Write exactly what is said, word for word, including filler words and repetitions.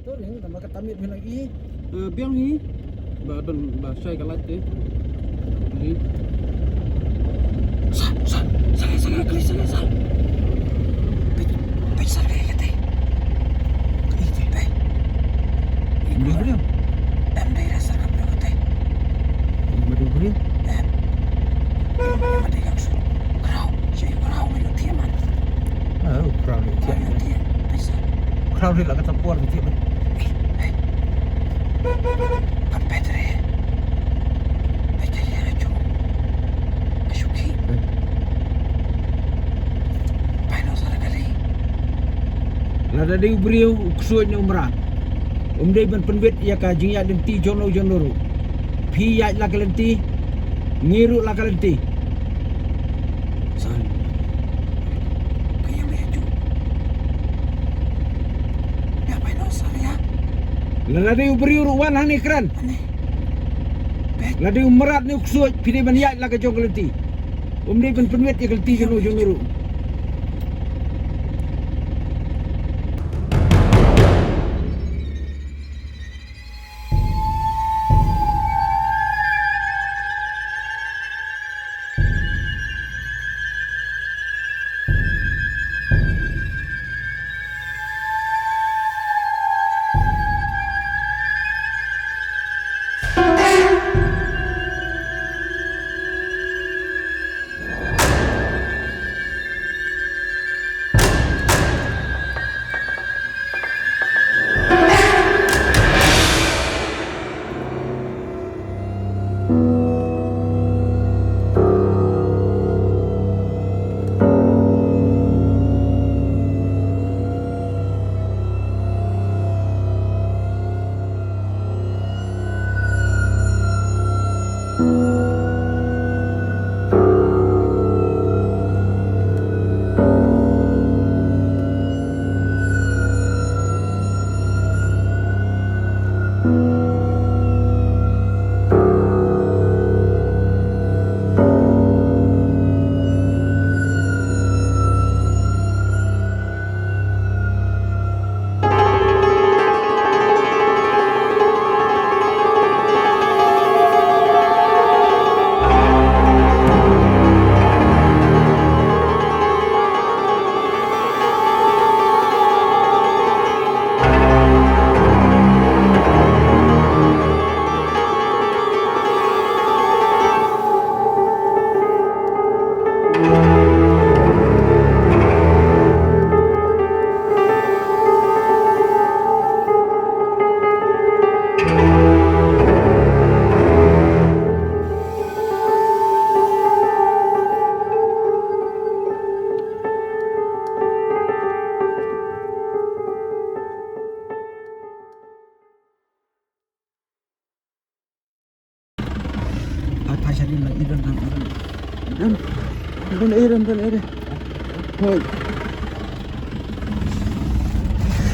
To ring, tama ka tamit bilang i. Eh, biang hi. Ba don, ba shai ka light te. Ni. Sa, sa, sa, sa, sa, sa, sa. Peit, peit sa ka te. Ka i te. Peit. Ni boleh. Em dei ra sa ka boleh ka te. Em dei boleh. Em. Em dei ka su. Khraw, shi khraw ni ka te man. Ah, u khraw ni ka te. Khraw ni la ka ta por ni ka te man. Ei, ei. Pam petre. Petre ya chu. Ka shu ki. Pai no sa ka lei. Lada dei u briew, u ksuid ne u mrad, um dei ban pynwit ïa ka jingïaid lynti jong no jong no ruh. Phi ïaid la ka lynti, ngi ruh la ka lynti. San. Ka ïa me ju. Ïa pai no sa ïa. Lada dei u briew ruh wan hangne kren. Ane. Peit. Lada dei u mrad ne u ksuid, phi dei ban ïaid la ka jong ka lynti. Um dei ban pynwit ïa ka lynti jong no jong no ruh. Ai, phai sha ri, lang i don, don, don. Don, don, eh, don, don, eh, don. Hoi.